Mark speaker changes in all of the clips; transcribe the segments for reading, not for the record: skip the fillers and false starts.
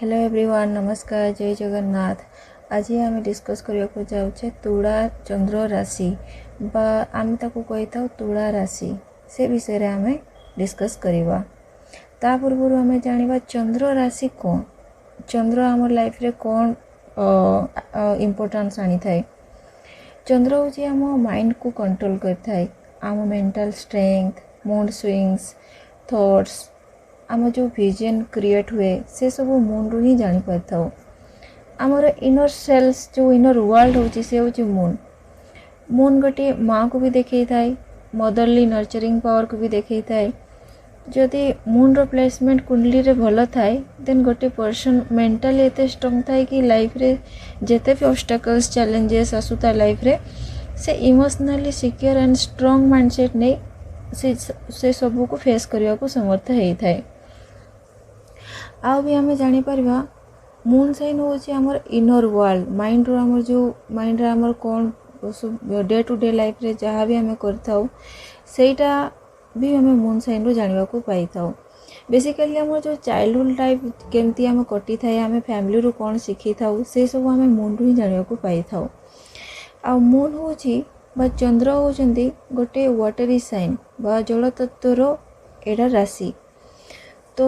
Speaker 1: Hello everyone, ନମସ୍କାର, ଜୟ ଜଗନ୍ନାଥ। ଆଜି ଆମେ ଡିସ୍କସ୍ କରିବାକୁ ଯାଉଛେ ତୁଳା ଚନ୍ଦ୍ର ରାଶି ବା ଆମେ ତାକୁ କହିଥାଉ ତୁଳା ରାଶି, ସେ ବିଷୟରେ ଆମେ ଡିସ୍କସ୍ କରିବା। ତା ପୂର୍ବରୁ ଆମେ ଜାଣିବା ଚନ୍ଦ୍ର ରାଶି କ'ଣ, ଚନ୍ଦ୍ର ଆମ ଲାଇଫରେ କ'ଣ ଇମ୍ପୋର୍ଟାନ୍ସ ଆଣିଥାଏ। ଚନ୍ଦ୍ର ହେଉଛି ଆମ ମାଇଣ୍ଡକୁ କଣ୍ଟ୍ରୋଲ୍ କରିଥାଏ, ଆମ ମେଣ୍ଟାଲ୍ ଷ୍ଟ୍ରେଙ୍ଗଥ, ମୁଡ୍ ସୁଇଙ୍ଗସ୍, ଥଟ୍ସ, ଆମ ଯେଉଁ ଭିଜନ୍ କ୍ରିଏଟ୍ ହୁଏ, ସେସବୁ ମୁନ୍ରୁ ହିଁ ଜାଣିପାରିଥାଉ। ଆମର ଇନର୍ ସେଲ୍ସ, ଯେଉଁ ଇନର୍ ୱାର୍ଲଡ଼ ହେଉଛି, ସେ ହେଉଛି ମୁନ୍। ମୁନ୍ ଗୋଟିଏ ମାଆକୁ ବି ଦେଖେଇଥାଏ, ମଦରଲି ନର୍ଚରିଂ ପାୱାରକୁ ବି ଦେଖେଇଥାଏ। ଯଦି ମୁନ୍ର ପ୍ଲେସମେଣ୍ଟ କୁଣ୍ଡଲିରେ ଭଲ ଥାଏ, ଦେନ୍ ଗୋଟେ ପର୍ସନ୍ ମେଣ୍ଟାଲି ଏତେ ଷ୍ଟ୍ରଙ୍ଗ ଥାଏ କି ଲାଇଫରେ ଯେତେ ବି ଅବଷ୍ଟାକଲ୍ସ, ଚ୍ୟାଲେଞ୍ଜେସ୍ ଆସୁ ତା ଲାଇଫରେ, ସେ ଇମୋସନାଲି ସିକ୍યોର ଆଣ୍ଡ ଷ୍ଟ୍ରଙ୍ଗ ମାଇଣ୍ଡସେଟ୍ ନେଇ ସେ ସବୁକୁ ଫେସ୍ କରିବାକୁ ସମର୍ଥ ହେଇଥାଏ। ଆଉ ବି ଆମେ ଜାଣିପାରିବା, ମୁନ୍ ସାଇନ୍ ହେଉଛି ଆମର ଇନର୍ ୱାର୍ଲଡ଼, ମାଇଣ୍ଡର, ଆମର ଯେଉଁ ମାଇଣ୍ଡରେ ଆମର କ'ଣ ସବୁ ଡେ ଟୁ ଡେ ଲାଇଫରେ ଯାହା ବି ଆମେ କରିଥାଉ, ସେଇଟା ବି ଆମେ ମୁନ୍ ସାଇନ୍ରୁ ଜାଣିବାକୁ ପାଇଥାଉ। ବେସିକାଲି ଆମର ଯେଉଁ ଚାଇଲ୍ଡହୁଡ଼ ଲାଇଫ୍ କେମିତି ଆମେ କଟିଥାଏ, ଆମେ ଫ୍ୟାମିଲିରୁ କ'ଣ ଶିଖିଥାଉ, ସେସବୁ ଆମେ ମୁନ୍ରୁ ହିଁ ଜାଣିବାକୁ ପାଇଥାଉ। ଆଉ ମୁନ୍ ହେଉଛି ବା ଚନ୍ଦ୍ର ହେଉଛନ୍ତି ଗୋଟେ ୱାଟରୀ ସାଇନ୍ ବା ଜଳତତ୍ତ୍ୱର ଏଇଟା ରାଶି। ତ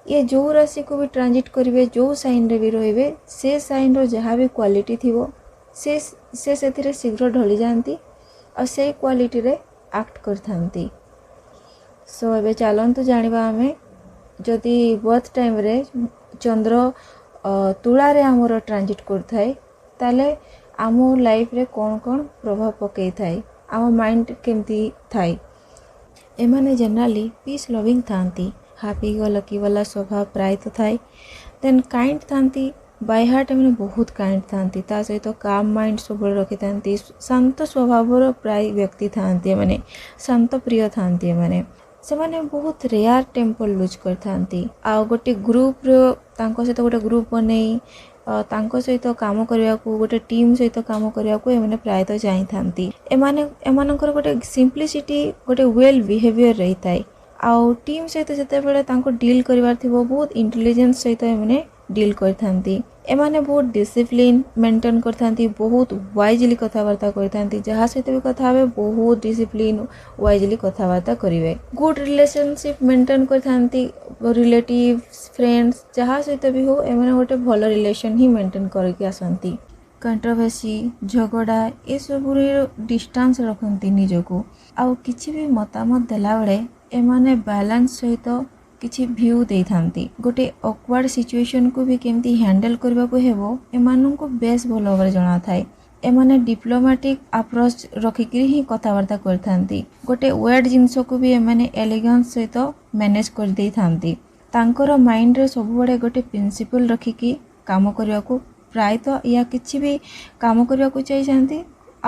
Speaker 1: ଇଏ ଯେଉଁ ରାଶିକୁ ବି ଟ୍ରାଞ୍ଜିଟ୍ କରିବେ, ଯେଉଁ ସାଇନ୍ରେ ବି ରହିବେ, ସେ ସାଇନ୍ର ଯାହା ବି କ୍ୱାଲିଟି ଥିବ, ସେ ସେଥିରେ ଶୀଘ୍ର ଢଳି ଯାଆନ୍ତି ଆଉ ସେଇ କ୍ୱାଲିଟିରେ ଆକ୍ଟ କରିଥାନ୍ତି। ସୋ ଏବେ ଚାଲନ୍ତୁ ଜାଣିବା ଆମେ, ଯଦି ବର୍ଥ ଟାଇମ୍ରେ ଚନ୍ଦ୍ର ତୁଳାରେ ଆମର ଟ୍ରାଞ୍ଜିଟ୍ କରୁଥାଏ, ତାହେଲେ ଆମ ଲାଇଫରେ କ'ଣ କ'ଣ ପ୍ରଭାବ ପକାଇଥାଏ, ଆମ ମାଇଣ୍ଡ କେମିତି ଥାଏ। ଏମାନେ ଜେନେରାଲି ପିସ୍ ଲଭିଂ ଥାଆନ୍ତି, ହାପି ଗୋ ଲକି ବାଲା ସ୍ୱଭାବ ପ୍ରାୟତଃ ଥାଏ। ଦେନ୍ କାଇଣ୍ଡ ଥାନ୍ତି, ବାଇ ହାର୍ଟ ଏମାନେ ବହୁତ କାଇଣ୍ଡ ଥାନ୍ତି। ତା ସହିତ କାମ୍ ମାଇଣ୍ଡ ସବୁବେଳେ ରଖିଥାନ୍ତି। ଶାନ୍ତ ସ୍ୱଭାବର ପ୍ରାୟ ବ୍ୟକ୍ତି ଥାଆନ୍ତି ଏମାନେ, ଶାନ୍ତ ପ୍ରିୟ ଥାଆନ୍ତି ଏମାନେ। ସେମାନେ ବହୁତ ରେୟାର ଟେମ୍ପର ଲୁଜ୍ କରିଥାନ୍ତି। ଆଉ ଗୋଟେ ଗ୍ରୁପ୍ର, ତାଙ୍କ ସହିତ ଗୋଟେ ଗ୍ରୁପ୍ ବନେଇ ତାଙ୍କ ସହିତ କାମ କରିବାକୁ, ଗୋଟେ ଟିମ୍ ସହିତ କାମ କରିବାକୁ ଏମାନେ ପ୍ରାୟତଃ ଚାହିଁଥାନ୍ତି। ଏମାନଙ୍କର ଗୋଟେ ସିମ୍ପ୍ଲିସିଟି, ଗୋଟେ ୱେଲ୍ ବିହେଭିଅର୍ ରହିଥାଏ। ଆଉ ଟିମ୍ ସହିତ ଯେତେବେଳେ ତାଙ୍କୁ ଡିଲ୍ କରିବାର ଥିବ, ବହୁତ ଇଣ୍ଟେଲିଜେନ୍ସ ସହିତ ଏମାନେ ଡିଲ୍ କରିଥାନ୍ତି। ଏମାନେ ବହୁତ ଡିସିପ୍ଲିନ୍ ମେଣ୍ଟେନ୍ କରିଥାନ୍ତି, ବହୁତ ୱାଇଜଲି କଥାବାର୍ତ୍ତା କରିଥାନ୍ତି। ଯାହା ସହିତ ବି କଥା ହେବେ, ବହୁତ ଡିସିପ୍ଲିନ୍ ୱାଇଜଲି କଥାବାର୍ତ୍ତା କରିବେ। ଗୁଡ୍ ରିଲେସନସିପ୍ ମେଣ୍ଟେନ୍ କରିଥାନ୍ତି। ରିଲେଟିଭ୍ସ, ଫ୍ରେଣ୍ଡସ୍, ଯାହା ସହିତ ବି ହଉ, ଏମାନେ ଗୋଟେ ଭଲ ରିଲେସନ୍ ହିଁ ମେଣ୍ଟେନ୍ କରିକି ଆସନ୍ତି। କଣ୍ଟ୍ରୋଭର୍ସି, ଝଗଡ଼ା ଏସବୁରେ ଡିଷ୍ଟାନ୍ସ ରଖନ୍ତି ନିଜକୁ। ଆଉ କିଛି ବି ମତାମତ ଦେଲାବେଳେ ଏମାନେ ବାଲାନ୍ସ ସହିତ କିଛି ଭ୍ୟୁ ଦେଇଥାନ୍ତି। ଗୋଟେ ଅକ୍ୱାର୍ଡ଼ ସିଚୁଏସନ୍କୁ ବି କେମିତି ହ୍ୟାଣ୍ଡେଲ୍ କରିବାକୁ ହେବ, ଏମାନଙ୍କୁ ବେଶ ଭଲ ଭାବରେ ଜଣାଥାଏ। ଏମାନେ ଡିପ୍ଲୋମାଟିକ୍ ଆପ୍ରୋଚ୍ ରଖିକିରି ହିଁ କଥାବାର୍ତ୍ତା କରିଥାନ୍ତି। ଗୋଟେ ୱେର୍ଡ଼ ଜିନିଷକୁ ବି ଏମାନେ ଏଲିଗାନ୍ସ ସହିତ ମ୍ୟାନେଜ୍ କରିଦେଇଥାନ୍ତି। ତାଙ୍କର ମାଇଣ୍ଡରେ ସବୁବେଳେ ଗୋଟେ ପ୍ରିନ୍ସିପଲ୍ ରଖିକି କାମ କରିବାକୁ ପ୍ରାୟତଃ ୟା କିଛି ବି କାମ କରିବାକୁ ଚାହିଁଥାନ୍ତି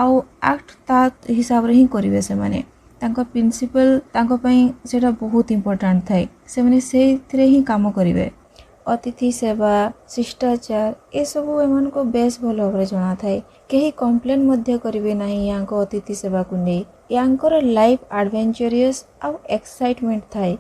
Speaker 1: ଆଉ ଆକ୍ଟ ତା ହିସାବରେ ହିଁ କରିବେ ସେମାନେ। ତାଙ୍କ ପ୍ରିନ୍ସିପଲ୍ ତାଙ୍କ ପାଇଁ ସେଇଟା ବହୁତ ଇମ୍ପୋର୍ଟାଣ୍ଟ ଥାଏ, ସେମାନେ ସେଇଥିରେ ହିଁ କାମ କରିବେ। ଅତିଥି ସେବା, ଶିଷ୍ଟାଚାର ଏସବୁ ଏମାନଙ୍କୁ ବେଶ ଭଲ ଭାବରେ ଜଣାଥାଏ। କେହି କମ୍ପ୍ଲେନ୍ ମଧ୍ୟ କରିବେ ନାହିଁ ୟାଙ୍କ ଅତିଥି ସେବାକୁ ନେଇ। ୟାଙ୍କର ଲାଇଫ୍ ଆଡ଼ଭେଞ୍ଚରିୟସ୍ ଆଉ ଏକ୍ସାଇଟମେଣ୍ଟ ଥାଏ।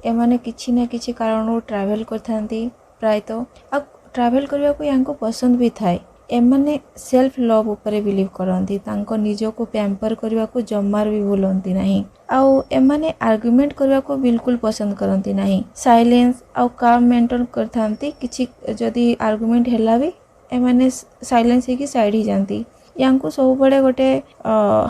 Speaker 1: ଏମାନେ କିଛି ନା କିଛି କାରଣରୁ ଟ୍ରାଭେଲ୍ କରିଥାନ୍ତି ପ୍ରାୟତଃ, ଆଉ ଟ୍ରାଭେଲ୍ କରିବାକୁ ୟାଙ୍କୁ ପସନ୍ଦ ବି ଥାଏ। ଏମାନେ ସେଲ୍ଫ ଲଭ୍ ଉପରେ ବିଲିଭ୍ କରନ୍ତି, ତାଙ୍କ ନିଜକୁ ପ୍ୟାମ୍ପର କରିବାକୁ ଜମାରୁ ବି ଭୁଲନ୍ତି ନାହିଁ। ଆଉ ଏମାନେ ଆର୍ଗ୍ୟୁମେଣ୍ଟ କରିବାକୁ ବିଲକୁଲ ପସନ୍ଦ କରନ୍ତି ନାହିଁ। ସାଇଲେନ୍ସ ଆଉ କାମ୍ ମେଣ୍ଟେନ୍ କରିଥାନ୍ତି। କିଛି ଯଦି ଆର୍ଗ୍ୟୁମେଣ୍ଟ ହେଲା ବି, ଏମାନେ ସାଇଲେନ୍ସ ହେଇକି ସାଇଡ଼୍ ହେଇଯାଆନ୍ତି। ୟାଙ୍କୁ ସବୁବେଳେ ଗୋଟେ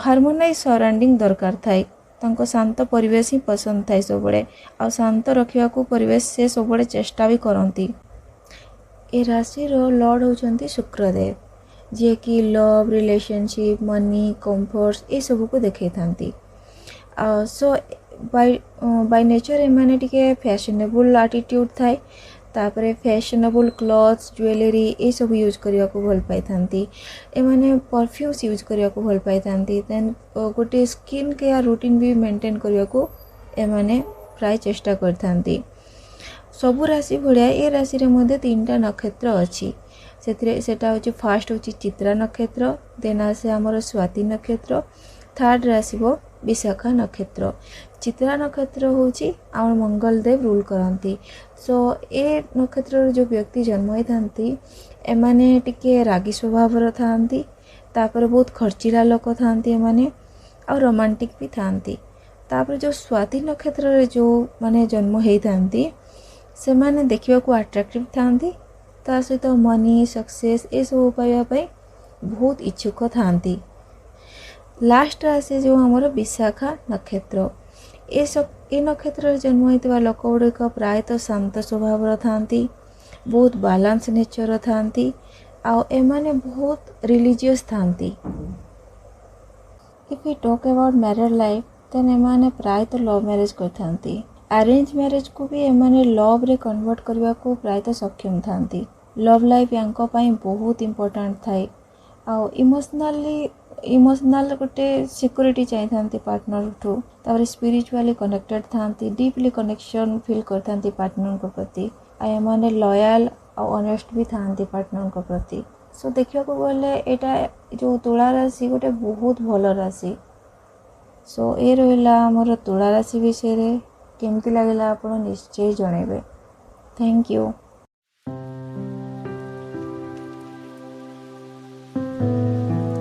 Speaker 1: ହାରମୋନାଇଜ୍ ସରାଉଣ୍ଡିଂ ଦରକାର ଥାଏ। ତାଙ୍କ ଶାନ୍ତ ପରିବେଶ ହିଁ ପସନ୍ଦ ଥାଏ ସବୁବେଳେ, ଆଉ ଶାନ୍ତ ରଖିବାକୁ ପରିବେଶ ସେ ସବୁବେଳେ ଚେଷ୍ଟା ବି କରନ୍ତି। ଏ ରାଶିର ଲର୍ଡ଼ ହେଉଛନ୍ତି ଶୁକ୍ରଦେବ, ଯିଏକି ଲଭ୍, ରିଲେସନସିପ୍, ମନି, କମ୍ଫର୍ଟସ୍ ଏସବୁକୁ ଦେଖେଇଥାନ୍ତି। ଆଉ ସୋ ବାଇ ନେଚର୍ ଏମାନେ ଟିକେ ଫ୍ୟାସନେବୁଲ୍ ଆଟିଟ୍ୟୁଡ଼୍ ଥାଏ। ତାପରେ ଫ୍ୟାସନେବୁଲ୍ କ୍ଲଥ୍ସ, ଜୁଏଲେରୀ ଏସବୁ ୟୁଜ୍ କରିବାକୁ ଭଲ ପାଇଥାନ୍ତି। ଏମାନେ ପରଫ୍ୟୁମ୍ସ ୟୁଜ୍ କରିବାକୁ ଭଲ ପାଇଥାନ୍ତି। ଦେନ୍ ଗୋଟେ ସ୍କିନ୍ କେୟାର ରୁଟିନ୍ ବି ମେଣ୍ଟେନ୍ କରିବାକୁ ଏମାନେ ପ୍ରାୟ ଚେଷ୍ଟା କରିଥାନ୍ତି। ସବୁ ରାଶି ଭଳିଆ ଏ ରାଶିରେ ମଧ୍ୟ ତିନିଟା ନକ୍ଷତ୍ର ଅଛି। ସେଥିରେ ସେଟା ହେଉଛି, ଫାର୍ଷ୍ଟ ହେଉଛି ଚିତ୍ରା ନକ୍ଷତ୍ର, ଦେନ୍ ଆସେ ଆମର ସ୍ୱାତି ନକ୍ଷତ୍ର, ଥାର୍ଡ଼ରେ ଆସିବ ବିଶାଖା ନକ୍ଷତ୍ର। ଚିତ୍ରା ନକ୍ଷତ୍ର ହେଉଛି ଆମର ମଙ୍ଗଳଦେବ ରୁଲ୍ କରନ୍ତି। ସୋ ଏ ନକ୍ଷତ୍ରର ଯେଉଁ ବ୍ୟକ୍ତି ଜନ୍ମ ହେଇଥାନ୍ତି, ଏମାନେ ଟିକେ ରାଗି ସ୍ୱଭାବର ଥାଆନ୍ତି, ତାପରେ ବହୁତ ଖର୍ଚ୍ଚିଲା ଲୋକ ଥାଆନ୍ତି ଏମାନେ, ଆଉ ରୋମାଣ୍ଟିକ୍ ବି ଥାଆନ୍ତି। ତାପରେ ଯେଉଁ ସ୍ୱାତି ନକ୍ଷତ୍ରରେ ଯେଉଁମାନେ ଜନ୍ମ ହେଇଥାନ୍ତି, ସେମାନେ ଦେଖିବାକୁ ଆଟ୍ରାକ୍ଟିଭ୍ ଥାଆନ୍ତି, ତା ସହିତ ମନି, ସକ୍ସେସ୍ ଏସବୁ ପାଇବା ପାଇଁ ବହୁତ ଇଚ୍ଛୁକ ଥାଆନ୍ତି। ଲାଷ୍ଟରେ ଆସେ ଯେଉଁ ଆମର ବିଶାଖା ନକ୍ଷତ୍ର। ଏ ନକ୍ଷତ୍ରରେ ଜନ୍ମ ହୋଇଥିବା ଲୋକ ଗୁଡ଼ିକ ପ୍ରାୟତଃ ଶାନ୍ତ ସ୍ୱଭାବର ଥାଆନ୍ତି, ବହୁତ ବାଲାନ୍ସ ନେଚର ଥାଆନ୍ତି, ଆଉ ଏମାନେ ବହୁତ ରିଲିଜିୟସ୍ ଥାଆନ୍ତି। If you talk about married life, then ଏମାନେ ପ୍ରାୟତଃ ଲଭ୍ ମ୍ୟାରେଜ୍ କରିଥାନ୍ତି। ଆରେଞ୍ଜ ମ୍ୟାରେଜ୍କୁ ବି ଏମାନେ ଲଭ୍ରେ କନଭର୍ଟ କରିବାକୁ ପ୍ରାୟତଃ ସକ୍ଷମ ଥାଆନ୍ତି। ଲଭ୍ ଲାଇଫ୍ ୟାଙ୍କ ପାଇଁ ବହୁତ ଇମ୍ପୋର୍ଟାଣ୍ଟ ଥାଏ, ଆଉ ଇମୋସନାଲ୍ ଗୋଟେ ସିକ୍ୟୁରିଟି ଚାହିଁଥାନ୍ତି ପାର୍ଟନରଠୁ। ତାପରେ ସ୍ପିରିଚୁଆଲି କନେକ୍ଟେଡ଼ ଥାଆନ୍ତି, ଡିପଲି କନେକ୍ସନ୍ ଫିଲ୍ କରିଥାନ୍ତି ପାର୍ଟନରଙ୍କ ପ୍ରତି, ଆଉ ଏମାନେ ଲୟାଲ୍ ଆଉ ଅନେଷ୍ଟ ବି ଥାଆନ୍ତି ପାର୍ଟନରଙ୍କ ପ୍ରତି। ସୋ ଦେଖିବାକୁ ଗଲେ ଏଇଟା ଯେଉଁ ତୁଳା ରାଶି ଗୋଟେ ବହୁତ ଭଲ ରାଶି। ସୋ ଏ ରହିଲା ଆମର ତୁଳା ରାଶି ବିଷୟରେ। କେମିତି ଲାଗିଲା ଆପଣ ନିଶ୍ଚୟ ଜଣାଇବେ। Thank you.